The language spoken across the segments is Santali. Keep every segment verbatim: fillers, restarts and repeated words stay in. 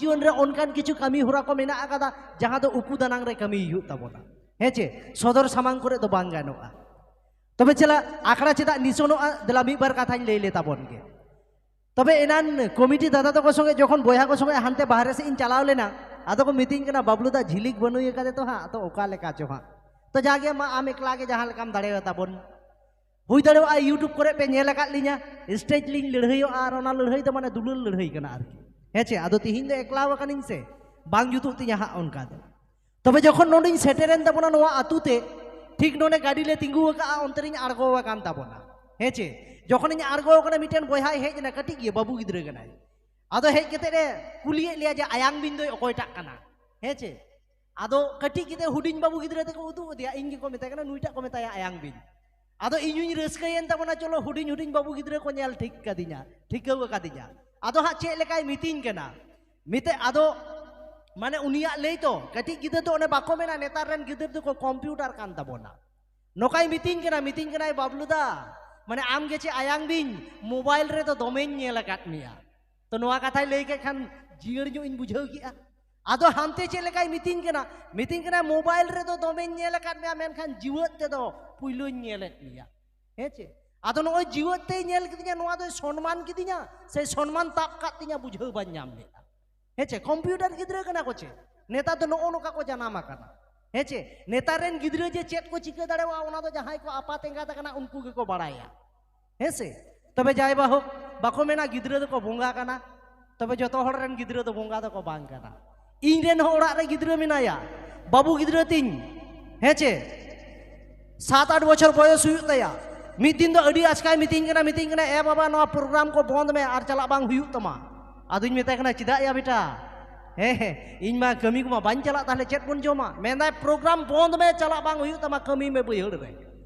ᱡᱤᱭᱚᱱ ᱨᱮ ᱚᱱᱠᱟᱱ ᱠᱤᱪᱷᱩ ᱠᱟᱹᱢᱤ ᱦᱚᱨᱟ ᱠᱚ ᱢᱮᱱᱟᱜ ᱟᱠᱟᱫᱟ, ᱡᱟᱦᱟᱸ ᱫᱚ ᱩᱠᱩ ᱫᱟᱱᱟᱝ ᱨᱮ ᱠᱟᱹᱢᱤ ᱦᱩᱭᱩᱜ ᱛᱟᱵᱚᱱᱟ᱾ ᱦᱮᱸ ᱪᱮ? ᱥᱚᱫᱚᱨ ᱥᱟᱢᱟᱝ ᱠᱚᱨᱮ ᱫᱚ ᱵᱟᱝ ᱜᱟᱱᱚᱜᱼᱟ᱾ ᱛᱚᱵᱮ ᱪᱮᱞᱟ, ᱟᱠᱷᱲᱟ ᱪᱮᱫᱟᱜ ᱱᱤᱥᱚᱱᱚᱜᱼᱟ? ᱫᱮᱞᱟ ᱢᱤᱫ ᱵᱟᱨ ᱠᱟᱛᱷᱟᱧ ᱞᱟᱹᱭ ᱞᱮ ᱛᱟᱵᱚᱱ ᱜᱮ᱾ ᱛᱚᱵᱮ ᱮᱱᱟᱱ ᱠᱚᱢᱤᱴᱤ ᱫᱟᱫᱟ ᱛᱟᱠᱚ ᱥᱚᱸᱜᱮ ᱡᱚᱠᱷᱚᱱ ᱵᱚᱭᱦᱟ ᱠᱚ ᱥᱚᱸᱜᱮ ᱦᱟᱱᱛᱮ ᱵᱟᱦᱨᱮ ᱥᱮᱫ ᱤᱧ ᱪᱟᱞᱟᱣ ᱞᱮᱱᱟ, ᱟᱫᱚ ᱠᱚ ᱢᱤᱛᱟᱹᱧ ᱠᱟᱱᱟ, "ᱵᱟᱵᱞᱩ ᱫᱟ, ᱡᱷᱤᱞᱤᱠ ᱵᱟᱹᱱᱩᱭ ᱟᱠᱟᱫᱮ ᱛᱚ ᱦᱟᱸᱜ, ᱛᱚ ᱚᱠᱟ ᱞᱮᱠᱟ ᱪᱚ ᱦᱟᱸᱜ?" ᱛᱚ ᱡᱟᱜᱮ ᱢᱟ, ᱟᱢ ᱮᱠᱞᱟ ᱜᱮ ᱡᱟᱦᱟᱸ ᱞᱮᱠᱟᱢ ᱫᱟᱲᱮᱭᱟᱜᱼᱟ ᱛᱟᱵᱚᱱ᱾ ᱦᱩᱭ ᱫᱟᱲᱮᱭᱟᱜᱼᱟ YouTube ᱠᱚᱨᱮ ᱯᱮ ᱧᱮᱞ ᱟᱠᱟᱫ ᱞᱤᱧᱟ, stage ᱞᱤᱧ ᱞᱟᱹᱲᱦᱟᱹᱭᱚᱜᱼᱟ, ᱟᱨ ᱚᱱᱟ ᱞᱟᱹᱲᱦᱟᱹᱭ ᱫᱚ ᱢᱟᱱᱮ ᱫᱩᱞᱟᱹᱲ ᱞᱟᱹᱲᱦᱟᱹᱭ ᱠᱟᱱᱟ ᱟᱨᱠᱤ᱾ ᱦᱮᱸ ᱪᱮ? ᱟᱫᱚ ᱛᱤᱦᱤᱧ ᱫᱚ ᱮᱠᱞᱟ ᱟᱠᱟᱱᱟᱹᱧ ᱥᱮ, ᱵᱟᱝ ᱡᱩᱛᱩᱜ ᱛᱤᱧᱟ ᱦᱟᱸᱜ ᱚᱱᱠᱟ ᱫᱚ᱾ ᱛᱚᱵᱮ ᱡᱚᱠᱷᱚᱱ ᱱᱚᱰᱮᱧ ᱥᱮᱴᱮᱨᱮᱱ ᱛᱟᱵᱚᱱᱟ ᱱᱚᱣᱟ ᱟᱹᱛᱩ ᱛᱮ, ᱴᱷᱤᱠ ᱱᱚᱰᱮ ᱜᱟᱹᱰᱤ ᱞᱮ ᱛᱤᱸᱜᱩ ᱟᱠᱟᱫᱼᱟ, ᱚᱱᱛᱮ ᱨᱤᱧ ᱟᱬᱜᱚ ᱟᱠᱟᱱ ᱛᱟᱵᱚᱱᱟ᱾ ᱦᱮᱸ ᱪᱮ? ᱡᱚᱠᱷᱚᱱᱤᱧ ᱟᱬᱜᱚ ᱟᱠᱟᱱᱟ, ᱢᱤᱫᱴᱮᱱ ᱵᱚᱭᱦᱟᱭ ᱦᱮᱡ ᱮᱱᱟ, ᱠᱟᱹᱴᱤᱡ ᱜᱮ ᱵᱟᱹᱵᱩ ᱜᱤᱫᱽᱨᱟᱹ ᱠᱟᱱᱟᱭ᱾ ᱟᱫᱚ ᱦᱮᱡ ᱠᱟᱛᱮ ᱮ ᱠᱩᱞᱤᱭᱮᱫ ᱞᱮᱭᱟ ᱡᱮ, "ᱟᱭᱟᱝ ᱵᱤᱱ ᱫᱚᱭ ᱚᱠᱚᱭᱴᱟᱜ ᱠᱟᱱᱟ?" ᱦᱮᱸ ᱪᱮ? ᱟᱫᱚ ᱠᱟᱹᱴᱤᱡ ᱜᱤᱫᱽᱨᱟᱹ, ᱦᱩᱰᱤᱧ ᱵᱟᱹᱵᱩ ᱜᱤᱫᱽᱨᱟᱹ ᱛᱮᱠᱚ ᱩᱫᱩᱜ ᱟᱫᱮᱭᱟ, ᱤᱧ ᱜᱮᱠᱚ ᱢᱮᱛᱟᱭ ᱠᱟᱱᱟ, "ᱱᱩᱭᱴᱟᱜ ᱠᱚ ᱢᱮᱛᱟᱭᱟ ᱟᱭᱟᱝ ᱵᱤᱱ᱾" ᱟᱫᱚ ᱤᱧ ᱦᱚᱧ ᱨᱟᱹᱥᱠᱟᱹᱭᱮᱱ ᱛᱟᱵᱚᱱᱟ, ᱪᱚᱞᱚ ᱦᱩᱰᱤᱧ ᱦᱩᱰᱤᱧ ᱵᱟᱹᱵᱩ ᱜᱤᱫᱽᱨᱟᱹ ᱠᱚ ᱧᱮᱞ ᱴᱷᱤᱠ ᱠᱟᱫᱤᱧᱟ, ᱴᱷᱤᱠᱟᱹᱣ ᱟᱠᱟᱫᱤᱧᱟ᱾ ᱟᱫᱚ ᱦᱟᱸᱜ ᱪᱮᱫ ᱞᱮᱠᱟᱭ ᱢᱤᱛᱤᱧ ᱠᱟᱱᱟ, ᱢᱤᱛᱟᱹᱧ ᱟᱫᱚ, ᱢᱟᱱᱮ ᱩᱱᱤᱭᱟᱜ ᱞᱟᱹᱭ ᱛᱚ, ᱠᱟᱹᱴᱤᱡ ᱜᱤᱫᱽᱨᱟᱹ ᱫᱚ ᱚᱱᱮ ᱵᱟᱠᱚ ᱢᱮᱱᱟ, ᱱᱮᱛᱟᱨ ᱨᱮᱱ ᱜᱤᱫᱽᱨᱟᱹ ᱫᱚᱠᱚ computer ᱠᱟᱱ ᱛᱟᱵᱚᱱᱟ᱾ ᱱᱚᱝᱠᱟᱭ ᱢᱤᱛᱤᱧ ᱠᱟᱱᱟ, ᱢᱤᱛᱤᱧ ᱠᱟᱱᱟᱭ, "ᱵᱟᱵᱞᱩ ᱫᱟ, ᱢᱟᱱᱮ ᱟᱢ ᱜᱮ ᱪᱮᱫ ᱟᱭᱟᱝ ᱵᱤᱧ, mobile ᱨᱮᱫᱚ ᱫᱚᱢᱮᱧ ᱧᱮᱞ ᱟᱠᱟᱫ ᱢᱮᱭᱟ᱾" ᱛᱚ ᱱᱚᱣᱟ ᱠᱟᱛᱷᱟᱭ ᱞᱟᱹᱭ ᱠᱮᱫ ᱠᱷᱟᱱ ᱡᱤᱭᱟᱹᱲ ᱧᱚᱜ ᱤᱧ ᱵᱩᱡᱷᱟᱹᱣ ᱠᱮᱜᱼᱟ᱾ ᱟᱫᱚ ᱦᱟᱱᱛᱮ ᱪᱮᱫ ᱞᱮᱠᱟᱭ ᱢᱤᱛᱤᱧ ᱠᱟᱱᱟ, ᱢᱤᱛᱤᱧ ᱠᱟᱱᱟ, "mobile ᱨᱮᱫᱚ ᱫᱚᱢᱮᱧ ᱧᱮᱞ ᱟᱠᱟᱫ ᱢᱮᱭᱟ, ᱢᱮᱱᱠᱷᱟᱱ ᱡᱤᱣᱮᱫ ᱛᱮᱫᱚ ᱯᱩᱭᱞᱩᱧ ᱧᱮᱞᱮᱫ ᱢᱮᱭᱟ᱾" ᱦᱮᱸ ᱪᱮ? ᱟᱫᱚ ᱱᱚᱜᱼᱚᱭ ᱡᱤᱣᱮᱫ ᱛᱮᱭ ᱧᱮᱞ ᱠᱤᱫᱤᱧᱟ, ᱱᱚᱣᱟ ᱫᱚᱭ ᱥᱚᱱᱢᱟᱱ ᱠᱤᱫᱤᱧᱟ ᱥᱮ ᱥᱚᱱᱢᱟᱱ ᱛᱟᱵ ᱠᱟᱫ ᱛᱤᱧᱟ, ᱵᱩᱡᱷᱟᱹᱣ ᱵᱟᱹᱧ ᱧᱟᱢ ᱞᱮᱫᱼᱟ᱾ ᱦᱮᱸ ᱪᱮ? Computer ᱜᱤᱫᱽᱨᱟᱹ ᱠᱟᱱᱟ ᱠᱚ ᱪᱮ? ᱱᱮᱛᱟᱨ ᱫᱚ ᱱᱚᱜᱼᱚ ᱱᱚᱝᱠᱟ ᱠᱚ ᱡᱟᱱᱟᱢ ᱟᱠᱟᱱᱟ᱾ ᱦᱮᱸ ᱪᱮ? ᱱᱮᱛᱟᱨ ᱨᱮᱱ ᱜᱤᱫᱽᱨᱟᱹ ᱡᱮ ᱪᱮᱫ ᱠᱚ ᱪᱤᱠᱟᱹ ᱫᱟᱲᱮᱭᱟᱜᱼᱟ, ᱚᱱᱟ ᱫᱚ ᱡᱟᱦᱟᱸᱭ ᱠᱚ ᱟᱯᱟᱛ ᱮᱸᱜᱟᱛ ᱟᱠᱟᱱᱟ, ᱩᱱᱠᱩ ᱜᱮᱠᱚ ᱵᱟᱲᱟᱭᱟ᱾ ᱦᱮᱸ ᱥᱮ? ᱛᱚᱵᱮ ᱡᱟᱭ ᱵᱟ ᱦᱳᱠ, ᱵᱟᱠᱚ ᱢᱮᱱᱟ ᱜᱤᱫᱽᱨᱟᱹ ᱫᱚᱠᱚ ᱵᱚᱸᱜᱟ ᱠᱟᱱᱟ᱾ ᱛᱚᱵᱮ ᱡᱚᱛᱚ ᱦᱚᱲ ᱨᱮᱱ ᱜᱤᱫᱽᱨᱟᱹ ᱫᱚ ᱵᱚᱸᱜᱟ ᱫᱚᱠᱚ ᱵᱟᱝ ᱠᱟᱱᱟ᱾ ᱤᱧ ᱨᱮᱱ ᱦᱚᱸ ᱚᱲᱟᱜ ᱨᱮ ᱜᱤᱫᱽᱨᱟᱹ ᱢᱮᱱᱟᱭᱟ, ᱵᱟᱹᱵᱩ ᱜᱤᱫᱽᱨᱟᱹ ᱛᱤᱧ, ᱦᱮᱸ ᱪᱮ? ᱥᱟᱛ ᱟᱴ ᱵᱚᱪᱷᱚᱨ ᱵᱚᱭᱚᱥ ᱦᱩᱭᱩᱜ ᱛᱟᱭᱟ᱾ ᱢᱤᱫ ᱫᱤᱱ ᱫᱚ ᱟᱹᱰᱤ ᱟᱪᱠᱟᱭ ᱢᱤᱛᱟᱹᱧ ᱠᱟᱱᱟ, ᱢᱤᱛᱟᱹᱧ ᱠᱟᱱᱟ, "ᱮ ᱵᱟᱵᱟ, ᱱᱚᱣᱟ program ᱠᱚ ᱵᱚᱱᱫ ᱢᱮ, ᱟᱨ ᱪᱟᱞᱟᱜ ᱵᱟᱝ ᱦᱩᱭᱩᱜ ᱛᱟᱢᱟ᱾" ᱟᱫᱚᱧ ᱢᱮᱛᱟᱭ ᱠᱟᱱᱟ, "ᱪᱮᱫᱟᱜ ᱭᱟ ᱵᱮᱴᱟ? ᱦᱮᱸ, ᱦᱮᱸ, ᱤᱧ ᱢᱟ ᱠᱟᱹᱢᱤ ᱠᱚᱢᱟ ᱵᱟᱹᱧ ᱪᱟᱞᱟᱜ, ᱛᱟᱦᱞᱮ ᱪᱮᱫ ᱵᱚᱱ ᱡᱚᱢᱟ?" ᱢᱮᱱᱫᱟᱭ, "program ᱵᱚᱱᱫ ᱢᱮ, ᱪᱟᱞᱟᱜ ᱵᱟᱝ ᱦᱩᱭᱩᱜ ᱛᱟᱢᱟ, ᱠᱟᱹᱢᱤ ᱢᱮ ᱵᱟᱹᱭᱦᱟᱹᱲ ᱨᱮ᱾"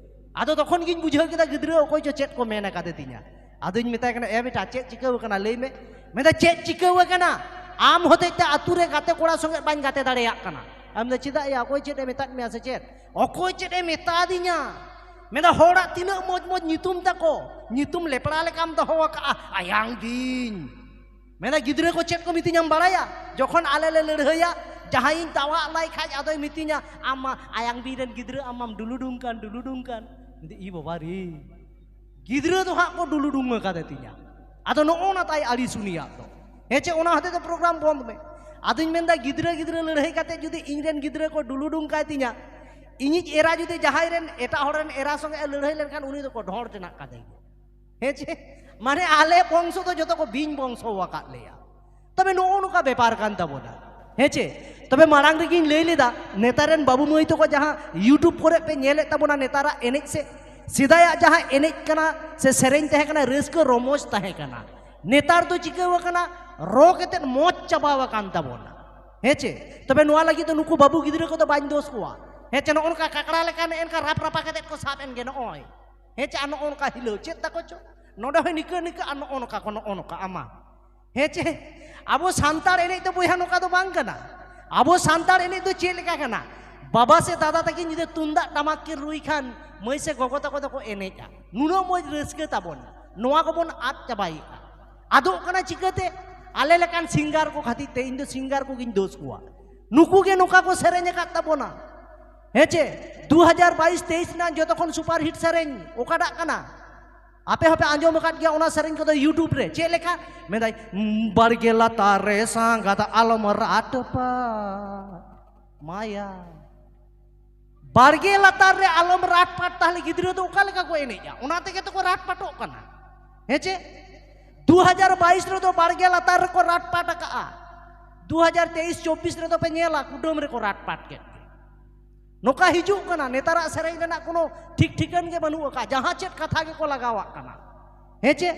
ᱟᱫᱚ ᱛᱚᱠᱷᱚᱱ ᱜᱤᱧ ᱵᱩᱡᱷᱟᱹᱣ ᱠᱮᱫᱟ ᱜᱤᱫᱽᱨᱟᱹ ᱚᱠᱚᱭ ᱪᱚ ᱪᱮᱫ ᱠᱚ ᱢᱮᱱ ᱟᱠᱟᱫᱮ ᱛᱤᱧᱟ᱾ ᱟᱫᱚᱧ ᱢᱮᱛᱟᱭ ᱠᱟᱱᱟ, "ᱮ ᱵᱮᱴᱟ, ᱪᱮᱫ ᱪᱤᱠᱟᱹᱣ ᱟᱠᱟᱱᱟ ᱞᱟᱹᱭ ᱢᱮ?" ᱢᱮᱱᱫᱟ, "ᱪᱮᱫ ᱪᱤᱠᱟᱹᱣ ᱟᱠᱟᱱᱟ? ᱟᱢ ᱦᱚᱛᱮᱡ ᱛᱮ ᱟᱹᱛᱩ ᱨᱮ ᱜᱟᱛᱮ ᱠᱚᱲᱟ ᱥᱚᱸᱜᱮ ᱵᱟᱹᱧ ᱜᱟᱛᱮ ᱫᱟᱲᱮᱭᱟᱜ ᱠᱟᱱᱟ᱾" ᱟᱢ ᱫᱚ, "ᱪᱮᱫᱟᱜ ᱭᱟ, ᱚᱠᱚᱭ ᱪᱮᱫ ᱮ ᱢᱮᱛᱟᱫ ᱢᱮᱭᱟ ᱥᱮ ᱪᱮᱫ?" "ᱚᱠᱚᱭ ᱪᱮᱫ ᱮ ᱢᱮᱛᱟᱫᱤᱧᱟ?" ᱢᱮᱱᱫᱟ, "ᱦᱚᱲᱟᱜ ᱛᱤᱱᱟᱹᱜ ᱢᱚᱡᱽ ᱢᱚᱡᱽ ᱧᱩᱛᱩᱢ ᱛᱟᱠᱚ, ᱧᱩᱛᱩᱢ ᱞᱮᱯᱲᱟ ᱞᱮᱠᱟᱢ ᱫᱚᱦᱚ ᱟᱠᱟᱜᱼᱟ, ᱟᱭᱟᱝ ᱵᱤᱧ, ᱢᱮᱱᱟ, ᱜᱤᱫᱽᱨᱟᱹ ᱠᱚ ᱪᱮᱫ ᱠᱚ ᱢᱤᱛᱟᱹᱧᱟᱢ ᱵᱟᱲᱟᱭᱟ? ᱡᱚᱠᱷᱚᱱ ᱟᱞᱮ ᱞᱮ ᱞᱟᱹᱲᱦᱟᱹᱭᱟ, ᱡᱟᱦᱟᱸᱭᱤᱧ ᱛᱟᱣᱟᱜ ᱞᱟᱭ ᱠᱷᱟᱡ ᱟᱫᱚᱭ ᱢᱤᱛᱟᱹᱧᱟ, "ᱟᱢ ᱢᱟ ᱟᱭᱟᱝ ᱵᱤᱧ ᱨᱮᱱ ᱜᱤᱫᱽᱨᱟᱹ, ᱟᱢ ᱢᱟᱢ ᱰᱩᱞᱩᱰᱩᱝ ᱠᱟᱱ, ᱰᱩᱞᱩᱰᱩᱝ ᱠᱟᱱ᱾" ᱢᱮᱱᱫᱟᱹᱧ, "ᱤ ᱵᱟᱵᱟ ᱨᱮ, ᱜᱤᱫᱽᱨᱟᱹ ᱫᱚ ᱦᱟᱸᱜ ᱠᱚ ᱰᱩᱞᱩᱰᱩᱝ ᱟᱠᱟᱫᱮ ᱛᱤᱧᱟ᱾" ᱟᱫᱚ ᱱᱚᱜᱼᱚ ᱱᱟ ᱛᱟᱭ ᱟᱹᱲᱤᱥ ᱩᱱᱤᱭᱟᱜ ᱫᱚ᱾ ᱦᱮᱸ ᱪᱮ? ᱚᱱᱟ ᱦᱚᱛᱮ ᱛᱮ ᱯᱨᱳᱜᱨᱟᱢ ᱵᱚᱱᱫ ᱢᱮ᱾ ᱟᱫᱚᱧ ᱢᱮᱱᱫᱟ, ᱜᱤᱫᱽᱨᱟᱹ ᱜᱤᱫᱽᱨᱟᱹ ᱞᱟᱹᱲᱦᱟᱹᱭ ᱠᱟᱛᱮ ᱡᱩᱫᱤ ᱤᱧ ᱨᱮᱱ ᱜᱤᱫᱽᱨᱟᱹ ᱠᱚ ᱰᱩᱞᱩᱰᱩᱝ ᱠᱟᱭ ᱛᱤᱧᱟ, ᱤᱧᱤᱡ ᱮᱨᱟ ᱡᱩᱫᱤ ᱡᱟᱦᱟᱸᱭ ᱨᱮᱱ ᱮᱴᱟᱜ ᱦᱚᱲ ᱨᱮᱱ ᱮᱨᱟ ᱥᱚᱸᱜᱮ ᱮ ᱞᱟᱹᱲᱦᱟᱹᱭ ᱞᱮᱱᱠᱷᱟᱱ ᱩᱱᱤ ᱫᱚᱠᱚ ᱰᱷᱚᱲ ᱛᱮᱱᱟᱜ ᱠᱟᱫᱮ ᱜᱮᱭᱟ᱾ ᱦᱮᱸ ᱪᱮ? ᱢᱟᱱᱮ ᱟᱞᱮ ᱵᱚᱝᱥᱚ ᱫᱚ ᱡᱚᱛᱚ ᱠᱚ ᱵᱤᱧ ᱵᱚᱝᱥᱚ ᱟᱠᱟᱫ ᱞᱮᱭᱟ᱾ ᱛᱚᱵᱮ ᱱᱚᱜᱼᱚ ᱱᱚᱝᱠᱟ ᱵᱮᱯᱟᱨ ᱠᱟᱱ ᱛᱟᱵᱚᱱᱟ᱾ ᱦᱮᱸ ᱪᱮ? ᱛᱚᱵᱮ ᱢᱟᱲᱟᱝ ᱨᱮᱜᱤᱧ ᱞᱟᱹᱭ ᱞᱮᱫᱟ, ᱱᱮᱛᱟᱨ ᱨᱮᱱ ᱵᱟᱹᱵᱩ ᱢᱟᱹᱭ ᱛᱟᱠᱚ ᱡᱟᱦᱟᱸ YouTube ᱠᱚᱨᱮ ᱯᱮ ᱧᱮᱞᱮᱫ ᱛᱟᱵᱚᱱᱟ ᱱᱮᱛᱟᱨᱟᱜ ᱮᱱᱮᱡ ᱥᱮ, ᱥᱮᱫᱟᱭᱟᱜ ᱡᱟᱦᱟᱸ ᱮᱱᱮᱡ ᱠᱟᱱᱟ ᱥᱮ ᱥᱮᱨᱮᱧ ᱛᱟᱦᱮᱸ ᱠᱟᱱᱟ, ᱨᱟᱹᱥᱠᱟᱹ ᱨᱚᱢᱚᱡᱽ ᱛᱟᱦᱮᱸ ᱠᱟᱱᱟ, ᱱᱮᱛᱟᱨ ᱫᱚ ᱪᱤᱠᱟᱹᱣ ᱟᱠᱟᱱᱟ? ᱨᱚ ᱠᱟᱛᱮᱫ ᱢᱚᱡᱽ ᱪᱟᱵᱟᱣ ᱟᱠᱟᱱ ᱛᱟᱵᱚᱱᱟ᱾ ᱦᱮᱸ ᱪᱮ? ᱛᱚᱵᱮ ᱱᱚᱣᱟ ᱞᱟᱹᱜᱤᱫ ᱫᱚ ᱱᱩᱠᱩ ᱵᱟᱹᱵᱩ ᱜᱤᱫᱽᱨᱟᱹ ᱠᱚᱫᱚ ᱵᱟᱹᱧ ᱫᱳᱥ ᱠᱚᱣᱟ᱾ ᱦᱮᱸ ᱪᱮ? ᱱᱚᱜᱼᱚ ᱱᱚᱝᱠᱟ ᱠᱟᱠᱲᱟ ᱞᱮᱠᱟ ᱱᱮᱜᱼᱮ ᱱᱚᱝᱠᱟ ᱨᱟᱯ ᱨᱟᱯᱟ ᱠᱟᱛᱮᱫ ᱠᱚ ᱥᱟᱵ ᱮᱱ ᱜᱮ ᱱᱚᱜᱼᱚᱭ᱾ ᱦᱮᱸ ᱪᱮ? ᱟᱨ ᱱᱚᱜᱼᱚ ᱱᱚᱝᱠᱟ ᱦᱤᱞᱟᱹᱣ ᱪᱮᱫ ᱛᱟᱠᱚ ᱪᱚ? ᱱᱚᱰᱮ ᱦᱚᱸ ᱱᱤᱠᱟᱹ ᱱᱤᱠᱟᱹ ᱟᱨ ᱱᱚᱜᱼᱚ ᱱᱚᱝᱠᱟ ᱠᱚ, ᱱᱚᱜᱼᱚ ᱱᱚᱝᱠᱟ ᱟᱢᱟ᱾ ᱦᱮᱸ ᱪᱮ? ᱟᱵᱚ ᱥᱟᱱᱛᱟᱲ ᱮᱱᱮᱡ ᱫᱚ ᱵᱚᱭᱦᱟ ᱱᱚᱝᱠᱟ ᱫᱚ ᱵᱟᱝ ᱠᱟᱱᱟ᱾ ᱟᱵᱚ ᱥᱟᱱᱛᱟᱲ ᱮᱱᱮᱡ ᱫᱚ ᱪᱮᱫ ᱞᱮᱠᱟ ᱠᱟᱱᱟ? ᱵᱟᱵᱟ ᱥᱮ ᱫᱟᱫᱟ ᱛᱟᱹᱠᱤᱱ ᱡᱩᱫᱤ ᱛᱩᱢᱫᱟᱜ ᱴᱟᱢᱟᱠ ᱠᱤᱱ ᱨᱩᱭ ᱠᱷᱟᱱ, ᱢᱟᱹᱭ ᱥᱮ ᱜᱚᱜᱚ ᱛᱟᱠᱚ ᱫᱚᱠᱚ ᱮᱱᱮᱡᱼᱟ᱾ ᱱᱩᱱᱟᱹᱜ ᱢᱚᱡᱽ ᱨᱟᱹᱥᱠᱟᱹ ᱛᱟᱵᱚᱱ, ᱱᱚᱣᱟ ᱠᱚᱵᱚᱱ ᱟᱫ ᱪᱟᱵᱟᱭᱮᱫᱼᱟ᱾ ᱟᱫᱚᱜ ᱠᱟᱱᱟ ᱪᱤᱠᱟᱹᱛᱮ? ᱟᱞᱮ ᱞᱮᱠᱟᱱ ᱥᱤᱝᱜᱟᱨ ᱠᱚ ᱠᱷᱟᱹᱛᱤᱨ ᱛᱮ᱾ ᱤᱧ ᱫᱚ ᱥᱤᱝᱜᱟᱨ ᱠᱚᱜᱤᱧ ᱫᱳᱥ ᱠᱚᱣᱟ᱾ ᱱᱩᱠᱩ ᱜᱮ ᱱᱚᱝᱠᱟ ᱠᱚ ᱥᱮᱨᱮᱧ ᱟᱠᱟᱫ ᱛᱟᱵᱚᱱᱟ᱾ ᱦᱮᱸ ᱪᱮ? ᱫᱩ ᱦᱟᱡᱟᱨ ᱵᱟᱭᱤᱥ ᱛᱮᱭᱤᱥ ᱨᱮᱱᱟᱜ ᱡᱚᱛᱚ ᱠᱷᱚᱱ ᱥᱩᱯᱟᱨ ᱦᱤᱴ ᱥᱮᱨᱮᱧ ᱚᱠᱟᱴᱟᱜ ᱠᱟᱱᱟ? ᱟᱯᱮ ᱦᱚᱸᱯᱮ ᱟᱸᱡᱚᱢ ᱟᱠᱟᱫ ᱜᱮᱭᱟ ᱚᱱᱟ ᱥᱮᱨᱮᱧ ᱠᱚᱫᱚ YouTube ᱨᱮ᱾ ᱪᱮᱫ ᱞᱮᱠᱟ? ᱢᱮᱱᱫᱟᱭ, "ᱵᱟᱲᱜᱮ ᱞᱟᱛᱟᱨ ᱨᱮ ᱥᱟᱸᱜᱟᱛ ᱟᱞᱚᱢ ᱨᱟᱴᱯᱟ ᱢᱟᱭᱟ, ᱵᱟᱲᱜᱮ ᱞᱟᱛᱟᱨ ᱨᱮ ᱟᱞᱚᱢ ᱨᱟᱴᱯᱟᱴ᱾" ᱛᱟᱦᱞᱮ ᱜᱤᱫᱽᱨᱟᱹ ᱫᱚ ᱚᱠᱟ ᱞᱮᱠᱟ ᱠᱚ ᱮᱱᱮᱡᱼᱟ? ᱚᱱᱟ ᱛᱮᱜᱮ ᱛᱚᱠᱚ ᱨᱟᱴᱯᱟᱴᱚᱜ ᱠᱟᱱᱟ᱾ ᱦᱮᱸ ᱪᱮ? ᱫᱩ ᱦᱟᱡᱟᱨ ᱵᱟᱭᱤᱥ ᱨᱮᱫᱚ ᱵᱟᱲᱜᱮ ᱞᱟᱛᱟᱨ ᱨᱮᱠᱚ ᱨᱟᱴᱯᱟᱴ ᱟᱠᱟᱜᱼᱟ᱾ ᱫᱩ ᱦᱟᱡᱟᱨ ᱛᱮᱭᱤᱥ ᱪᱚᱵᱵᱤᱥ ᱨᱮᱫᱚ ᱯᱮ ᱧᱮᱞᱟ, ᱠᱩᱰᱟᱹᱢ ᱨᱮᱠᱚ ᱨᱟᱴᱯᱟᱴ ᱠᱮᱫ ᱜᱮ᱾ ᱱᱚᱝᱠᱟ ᱦᱤᱡᱩᱜ ᱠᱟᱱᱟ᱾ ᱱᱮᱛᱟᱨᱟᱜ ᱥᱮᱨᱮᱧ ᱨᱮᱱᱟᱜ ᱠᱳᱱᱳ ᱴᱷᱤᱠ ᱴᱷᱤᱠᱟᱹᱱ ᱜᱮ ᱵᱟᱹᱱᱩᱜ ᱟᱠᱟᱫ, ᱡᱟᱦᱟᱸ ᱪᱮᱫ ᱠᱟᱛᱷᱟ ᱜᱮᱠᱚ ᱞᱟᱜᱟᱣᱟᱜ ᱠᱟᱱᱟ᱾ ᱦᱮᱸ ᱪᱮ?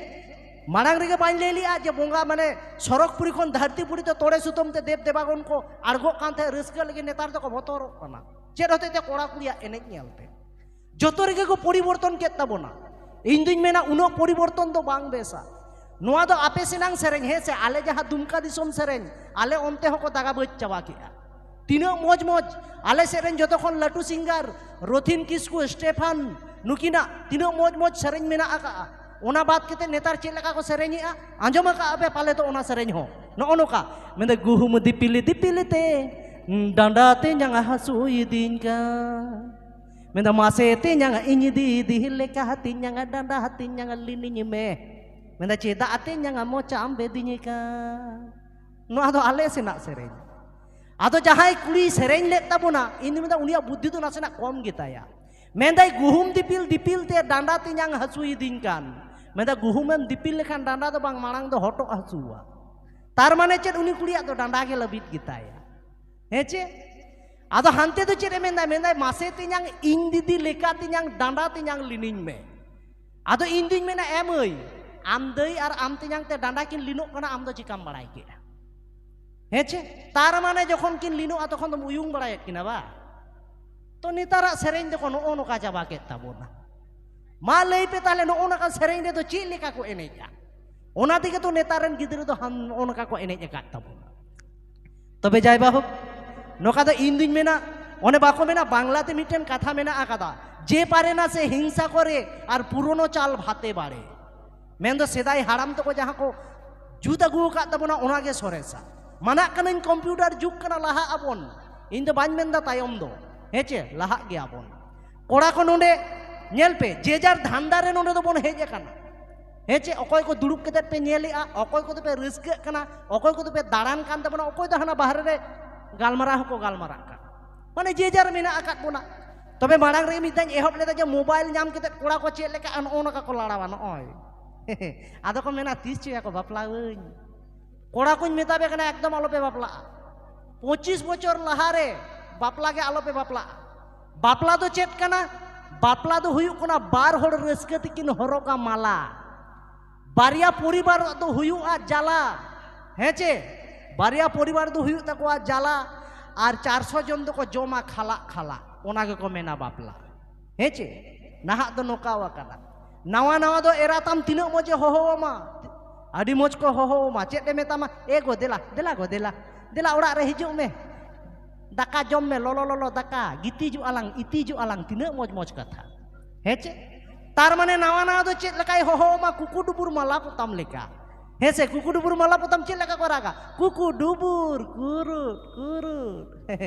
ᱢᱟᱲᱟᱝ ᱨᱮᱜᱮ ᱵᱟᱹᱧ ᱞᱟᱹᱭ ᱞᱮᱜᱼᱟ ᱡᱮ ᱵᱚᱸᱜᱟ, ᱢᱟᱱᱮ, ᱥᱚᱨᱚᱜᱽᱯᱩᱨᱤ ᱠᱷᱚᱱ ᱫᱷᱟᱹᱨᱛᱤᱯᱩᱨᱤ ᱛᱮ ᱛᱚᱲᱮ ᱥᱩᱛᱟᱹᱢ ᱛᱮ ᱫᱮᱵ ᱫᱮᱵᱟᱜᱚᱱ ᱠᱚ ᱟᱬᱜᱚᱜ ᱠᱟᱱ ᱛᱟᱦᱮᱸᱫ ᱨᱟᱹᱥᱠᱟᱹ ᱞᱟᱹᱜᱤᱫ, ᱱᱮᱛᱟᱨ ᱫᱚᱠᱚ ᱵᱚᱛᱚᱨᱚᱜ ᱠᱟᱱᱟ᱾ ᱪᱮᱫ ᱦᱚᱛᱮᱡ ᱛᱮ? ᱠᱚᱲᱟ ᱠᱩᱲᱤᱭᱟᱜ ᱮᱱᱮᱡ ᱧᱮᱞᱛᱮ᱾ ᱡᱚᱛᱚ ᱨᱮᱜᱮ ᱠᱚ ᱯᱚᱨᱤᱵᱚᱨᱛᱚᱱ ᱠᱮᱫ ᱛᱟᱵᱚᱱᱟ᱾ ᱤᱧ ᱫᱩᱧ ᱢᱮᱱᱟ ᱩᱱᱟᱹᱜ ᱯᱚᱨᱤᱵᱚᱨᱛᱚᱱ ᱫᱚ ᱵᱟᱝ ᱵᱮᱥᱟ᱾ ᱱᱚᱣᱟ ᱫᱚ ᱟᱯᱮ ᱥᱮᱱᱟᱝ ᱥᱮᱨᱮᱧ, ᱦᱮᱸ ᱥᱮ? ᱟᱞᱮ ᱡᱟᱦᱟᱸ ᱫᱩᱢᱠᱟ ᱫᱤᱥᱚᱢ ᱥᱮᱨᱮᱧ, ᱟᱞᱮ ᱚᱱᱛᱮ ᱦᱚᱸᱠᱚ ᱫᱟᱜᱟ ᱵᱟᱹᱡ ᱪᱟᱵᱟ ᱠᱮᱜᱼᱟ᱾ ᱛᱤᱱᱟᱹᱜ ᱢᱚᱡᱽ ᱢᱚᱡᱽ ᱟᱞᱮ ᱥᱮᱫ ᱨᱮᱱ ᱡᱚᱛᱚ ᱠᱷᱚᱱ ᱞᱟᱹᱴᱩ ᱥᱤᱝᱜᱟᱨ ᱨᱚᱛᱷᱤᱱ ᱠᱤᱥᱠᱩ, ᱥᱴᱮᱯᱷᱟᱱ, ᱱᱩᱠᱤᱱᱟᱜ ᱛᱤᱱᱟᱹᱜ ᱢᱚᱡᱽ ᱢᱚᱡᱽ ᱥᱮᱨᱮᱧ ᱢᱮᱱᱟᱜ ᱟᱠᱟᱜᱼᱟ᱾ ᱚᱱᱟ ᱵᱟᱫ ᱠᱟᱛᱮ ᱱᱮᱛᱟᱨ ᱪᱮᱫ ᱞᱮᱠᱟ ᱠᱚ ᱥᱮᱨᱮᱧᱮᱜᱼᱟ? ᱟᱸᱡᱚᱢ ᱟᱠᱟᱫ ᱯᱮ ᱯᱟᱞᱮ ᱛᱚ ᱚᱱᱟ ᱥᱮᱨᱮᱧ ᱦᱚᱸ᱾ ᱱᱚᱜᱼᱚ ᱱᱚᱝᱠᱟ ᱢᱮᱱᱫᱟ, ᱜᱩᱦᱩᱢ ᱫᱤᱯᱤᱞ ᱫᱤᱯᱤᱞ ᱛᱮ ᱰᱟᱸᱰᱟ ᱛᱤᱧᱟᱝ ᱦᱟᱹᱥᱩᱭᱤᱫᱤᱧ ᱠᱟᱱ᱾ ᱢᱮᱱᱫᱟ, ᱢᱟᱥᱮ ᱛᱤᱧᱟᱝ ᱤᱧ ᱫᱤᱫᱤ ᱞᱮᱠᱟ ᱛᱤᱧᱟᱝ ᱰᱟᱸᱰᱟ ᱛᱤᱧᱟᱝ ᱞᱤᱱᱤᱧ ᱢᱮ᱾ ᱢᱮᱱᱫᱟ, ᱪᱮᱫᱟᱜ ᱛᱤᱧᱟᱝ ᱢᱚᱪᱟᱢ ᱵᱮᱫᱤᱧ ᱠᱟᱱ? ᱱᱚᱣᱟ ᱫᱚ ᱟᱞᱮ ᱥᱮᱱᱟᱜ ᱥᱮᱨᱮᱧ᱾ ᱟᱫᱚ ᱡᱟᱦᱟᱸᱭ ᱠᱩᱲᱤᱭ ᱥᱮᱨᱮᱧ ᱞᱮᱫ ᱛᱟᱵᱚᱱᱟ, ᱤᱧ ᱫᱚ ᱢᱮᱱᱫᱟ ᱩᱱᱤᱭᱟᱜ ᱵᱩᱫᱽᱫᱷᱤ ᱫᱚ ᱱᱟᱥᱮᱱᱟᱜ ᱠᱚᱢ ᱜᱮᱛᱟᱭᱟ᱾ ᱢᱮᱱᱫᱟᱭ, ᱜᱩᱦᱩᱢ ᱫᱤᱯᱤᱞ ᱫᱤᱯᱤᱞ ᱛᱮ ᱰᱟᱸᱰᱟ ᱛᱤᱧᱟᱝ ᱦᱟᱹᱥᱩᱭᱤᱫᱤᱧ ᱠᱟᱱ᱾ ᱢᱮᱱᱫᱟ, ᱜᱩᱦᱩᱢᱮᱢ ᱫᱤᱯᱤᱞ ᱞᱮᱠᱷᱟᱱ ᱰᱟᱸᱰᱟ ᱫᱚ ᱵᱟᱝ, ᱢᱟᱲᱟᱝ ᱫᱚ ᱦᱚᱴᱚᱜ ᱦᱟᱹᱥᱩᱣᱟ᱾ ᱛᱟᱨ ᱢᱟᱱᱮ ᱪᱮᱫ? ᱩᱱᱤ ᱠᱩᱲᱤᱭᱟᱜ ᱫᱚ ᱰᱟᱸᱰᱟ ᱜᱮ ᱞᱟᱹᱵᱤᱫ ᱜᱮᱛᱟᱭᱟ᱾ ᱦᱮᱸ ᱪᱮ? ᱟᱫᱚ ᱦᱟᱱᱛᱮ ᱫᱚ ᱪᱮᱫ ᱮ ᱢᱮᱱᱫᱟ? ᱢᱮᱱᱫᱟᱭ, ᱢᱟᱥᱮ ᱛᱤᱧᱟᱝ ᱤᱧ ᱫᱤᱫᱤ ᱞᱮᱠᱟ ᱛᱤᱧᱟᱝ ᱰᱟᱸᱰᱟ ᱛᱤᱧᱟᱝ ᱞᱤᱱᱤᱧ ᱢᱮ᱾ ᱟᱫᱚ ᱤᱧ ᱫᱩᱧ ᱢᱮᱱᱟ, ᱮ ᱢᱟᱹᱭ, ᱟᱢ ᱫᱟᱹᱭ ᱟᱨ ᱟᱢ ᱛᱮᱧᱟᱝ ᱛᱮ ᱰᱟᱸᱰᱟ ᱠᱤᱱ ᱞᱤᱱᱚᱜ ᱠᱟᱱᱟ, ᱟᱢ ᱫᱚ ᱪᱤᱠᱟᱢ ᱵᱟᱲᱟᱭ ᱠᱮᱫᱼᱟ? ᱦᱮᱸ ᱪᱮ? ᱛᱟᱨ ᱢᱟᱱᱮ ᱡᱚᱠᱷᱚᱱ ᱠᱤᱱ ᱞᱤᱱᱚᱜᱼᱟ, ᱛᱚᱠᱷᱚᱱ ᱫᱚᱢ ᱩᱭᱩᱝ ᱵᱟᱲᱟᱭᱮᱫ ᱠᱤᱱᱟ ᱵᱟ? ᱛᱚ ᱱᱮᱛᱟᱨᱟᱜ ᱥᱮᱨᱮᱧ ᱫᱚᱠᱚ ᱱᱚᱜᱼᱚ ᱱᱚᱝᱠᱟ ᱪᱟᱵᱟ ᱠᱮᱫ ᱛᱟᱵᱚᱱᱟ᱾ ᱢᱟ ᱞᱟᱹᱭ ᱯᱮ ᱛᱟᱦᱞᱮ, ᱱᱚᱜᱼᱚ ᱱᱚᱝᱠᱟ ᱥᱮᱨᱮᱧ ᱨᱮᱫᱚ ᱪᱮᱫ ᱞᱮᱠᱟ ᱠᱚ ᱮᱱᱮᱡᱼᱟ? ᱚᱱᱟ ᱛᱮᱜᱮ ᱛᱚ ᱱᱮᱛᱟᱨ ᱨᱮᱱ ᱜᱤᱫᱽᱨᱟᱹ ᱫᱚ ᱦᱟᱱ-, ᱱᱚᱜᱼᱚ ᱱᱚᱝᱠᱟ ᱠᱚ ᱮᱱᱮᱡ ᱟᱠᱟᱫ ᱛᱟᱵᱚᱱᱟ᱾ ᱛᱚᱵᱮ ᱡᱟᱭ ᱵᱟ ᱦᱳᱠ, ᱱᱚᱝᱠᱟ ᱫᱚ ᱤᱧ ᱫᱩᱧ ᱢᱮᱱᱟ, ᱚᱱᱮ ᱵᱟᱠᱚ ᱢᱮᱱᱟ, ᱵᱟᱝᱞᱟᱛᱮ ᱢᱤᱫᱴᱮᱱ ᱠᱟᱛᱷᱟ ᱢᱮᱱᱟᱜ ᱟᱠᱟᱫᱟ, "ᱡᱮ ᱯᱟᱨᱮ ᱱᱟ ᱥᱮ ᱦᱤᱝᱥᱟ ᱠᱚᱨᱮ ᱟᱨ ᱯᱩᱨᱚᱱᱚ ᱪᱟᱞ ᱵᱷᱟᱛᱮ ᱵᱟᱲᱮ᱾" ᱢᱮᱱᱫᱚ ᱥᱮᱫᱟᱭ ᱦᱟᱲᱟᱢ ᱛᱟᱠᱚ ᱡᱟᱦᱟᱸ ᱠᱚ ᱡᱩᱛ ᱟᱹᱜᱩ ᱟᱠᱟᱫ ᱛᱟᱵᱚᱱᱟ, ᱚᱱᱟᱜᱮ ᱥᱚᱨᱮᱥᱟ᱾ ᱢᱟᱱᱟᱜ ᱠᱟᱹᱱᱟᱹᱧ, ᱠᱚᱢᱯᱤᱭᱩᱴᱟᱨ ᱡᱩᱜᱽ ᱠᱟᱱᱟ, ᱞᱟᱦᱟᱜ ᱟᱵᱚᱱ᱾ ᱤᱧ ᱫᱚ ᱵᱟᱹᱧ ᱢᱮᱱᱫᱟ ᱛᱟᱭᱚᱢ ᱫᱚ, ᱦᱮᱸ ᱪᱮ, ᱞᱟᱦᱟᱜ ᱜᱮᱭᱟᱵᱚᱱ᱾ ᱠᱚᱲᱟ ᱠᱚ ᱱᱚᱰᱮ ᱧᱮᱞ ᱯᱮ, ᱡᱮ ᱡᱟᱨ ᱫᱷᱟᱱᱫᱟ ᱨᱮ ᱱᱚᱰᱮ ᱫᱚᱵᱚᱱ ᱦᱮᱡ ᱟᱠᱟᱱᱟ᱾ ᱦᱮᱸ ᱪᱮ, ᱚᱠᱚᱭ ᱠᱚ ᱫᱩᱲᱩᱵ ᱠᱟᱛᱮ ᱯᱮ ᱧᱮᱞᱮᱜᱼᱟ, ᱚᱠᱚᱭ ᱠᱚᱫᱚ ᱯᱮ ᱨᱟᱹᱥᱠᱟᱹᱜ ᱠᱟᱱᱟ, ᱚᱠᱚᱭ ᱠᱚᱫᱚ ᱯᱮ ᱫᱟᱬᱟᱱ ᱠᱟᱱ ᱛᱟᱵᱚᱱᱟ, ᱚᱠᱚᱭ ᱫᱚ ᱦᱟᱱᱟ ᱵᱟᱦᱨᱮ ᱨᱮ ᱜᱟᱞᱢᱟᱨᱟᱣ ᱦᱚᱸᱠᱚ ᱜᱟᱞᱢᱟᱨᱟᱜ ᱠᱟᱱᱟ᱾ ᱢᱟᱱᱮ ᱡᱮ ᱡᱟᱨ ᱢᱮᱱᱟᱜ ᱟᱠᱟᱫ ᱵᱚᱱᱟ᱾ ᱛᱚᱵᱮ ᱢᱟᱲᱟᱝ ᱨᱮ ᱢᱤᱫ ᱫᱷᱟᱣ ᱮᱦᱚᱵ ᱞᱮᱫᱟ ᱡᱮ ᱢᱳᱵᱟᱭᱤᱞ ᱧᱟᱢ ᱠᱟᱛᱮ ᱠᱚᱲᱟ ᱠᱚ ᱪᱮᱫ ᱞᱮᱠᱟ ᱱᱚᱜᱼᱚ ᱱᱚᱝᱠᱟ ᱠᱚ ᱞᱟᱲᱟᱣᱟ ᱱᱚᱜᱼᱚᱭ᱾ ᱟᱫᱚ ᱠᱚ ᱢᱮᱱᱟ, "ᱛᱤᱥ ᱪᱚᱭᱟ ᱠᱚ ᱵᱟᱯᱞᱟᱣᱟᱹᱧ?" ᱠᱚᱲᱟ ᱠᱚᱧ ᱢᱮᱛᱟ ᱯᱮ ᱠᱟᱱᱟ, ᱮᱠᱫᱚᱢ ᱟᱞᱚᱯᱮ ᱵᱟᱯᱞᱟᱜᱼᱟ᱾ ᱯᱚᱸᱪᱤᱥ ᱵᱚᱪᱷᱚᱨ ᱞᱟᱦᱟᱨᱮ ᱵᱟᱯᱞᱟ ᱜᱮ ᱟᱞᱚᱯᱮ ᱵᱟᱯᱞᱟᱜᱼᱟ᱾ ᱵᱟᱯᱞᱟ ᱫᱚ ᱪᱮᱫ ᱠᱟᱱᱟ? ᱵᱟᱯᱞᱟ ᱫᱚ ᱦᱩᱭᱩᱜ ᱠᱟᱱᱟ ᱵᱟᱨ ᱦᱚᱲ ᱨᱟᱹᱥᱠᱟᱹ ᱛᱮᱠᱤᱱ ᱦᱚᱨᱚᱜᱟ ᱢᱟᱞᱟ᱾ ᱵᱟᱨᱭᱟ ᱯᱚᱨᱤᱵᱟᱨ ᱫᱚ ᱦᱩᱭᱩᱜᱼᱟ ᱡᱟᱞᱟ, ᱦᱮᱸ ᱪᱮ? ᱵᱟᱨᱭᱟ ᱯᱚᱨᱤᱵᱟᱨ ᱫᱚ ᱦᱩᱭᱩᱜ ᱛᱟᱠᱚᱣᱟ ᱡᱟᱞᱟ, ᱟᱨ ᱪᱟᱨᱥᱚ ᱡᱚᱱ ᱫᱚᱠᱚ ᱡᱚᱢᱟ ᱠᱷᱟᱞᱟᱜ ᱠᱷᱟᱞᱟᱜ᱾ ᱚᱱᱟ ᱜᱮᱠᱚ ᱢᱮᱱᱟ ᱵᱟᱯᱞᱟ, ᱦᱮᱸ ᱪᱮ? ᱱᱟᱦᱟᱜ ᱫᱚ ᱱᱚᱝᱠᱟᱣ ᱟᱠᱟᱱᱟ, ᱱᱟᱣᱟ ᱱᱟᱣᱟ ᱫᱚ ᱮᱨᱟ ᱛᱟᱢ ᱛᱤᱱᱟᱹᱜ ᱢᱚᱡᱽ ᱮ ᱦᱚᱦᱚ ᱟᱢᱟ, ᱟᱹᱰᱤ ᱢᱚᱡᱽ ᱠᱚ ᱦᱚᱦᱚ ᱟᱢᱟ᱾ ᱪᱮᱫ ᱮ ᱢᱮᱛᱟᱢᱟ? "ᱮ ᱜᱚ ᱫᱮᱞᱟ, ᱫᱮᱞᱟ ᱜᱚ ᱫᱮᱞᱟ, ᱫᱮᱞᱟ ᱚᱲᱟᱜ ᱨᱮ ᱦᱤᱡᱩᱜ ᱢᱮ, ᱫᱟᱠᱟ ᱡᱚᱢ ᱢᱮ, ᱞᱚᱞᱚ ᱞᱚᱞᱚ ᱫᱟᱠᱟ, ᱜᱤᱛᱤᱡᱚᱜᱼᱟ ᱞᱟᱝ, ᱤᱛᱤᱡᱚᱜᱼᱟ ᱞᱟᱝ", ᱛᱤᱱᱟᱹᱜ ᱢᱚᱡᱽ ᱢᱚᱡᱽ ᱠᱟᱛᱷᱟ, ᱦᱮᱸ ᱪᱮ? ᱛᱟᱨ ᱢᱟᱱᱮ ᱱᱟᱣᱟ ᱱᱟᱣᱟ ᱫᱚ ᱪᱮᱫ ᱞᱮᱠᱟᱭ ᱦᱚᱦᱚ ᱟᱢᱟ? ᱠᱩᱠᱩ ᱰᱩᱵᱩᱨ ᱢᱟᱞᱟ ᱯᱚᱛᱟᱢ ᱞᱮᱠᱟ᱾ ᱦᱮᱸ ᱥᱮ? ᱠᱩᱠᱩ ᱰᱩᱵᱩᱨ ᱢᱟᱞᱟ ᱯᱚᱛᱟᱢ ᱪᱮᱫ ᱞᱮᱠᱟ ᱠᱚ ᱨᱟᱜᱟ? ᱠᱩᱠᱩ ᱰᱩᱵᱩᱨ ᱠᱩᱨᱩᱴ ᱠᱩᱨᱩᱴ᱾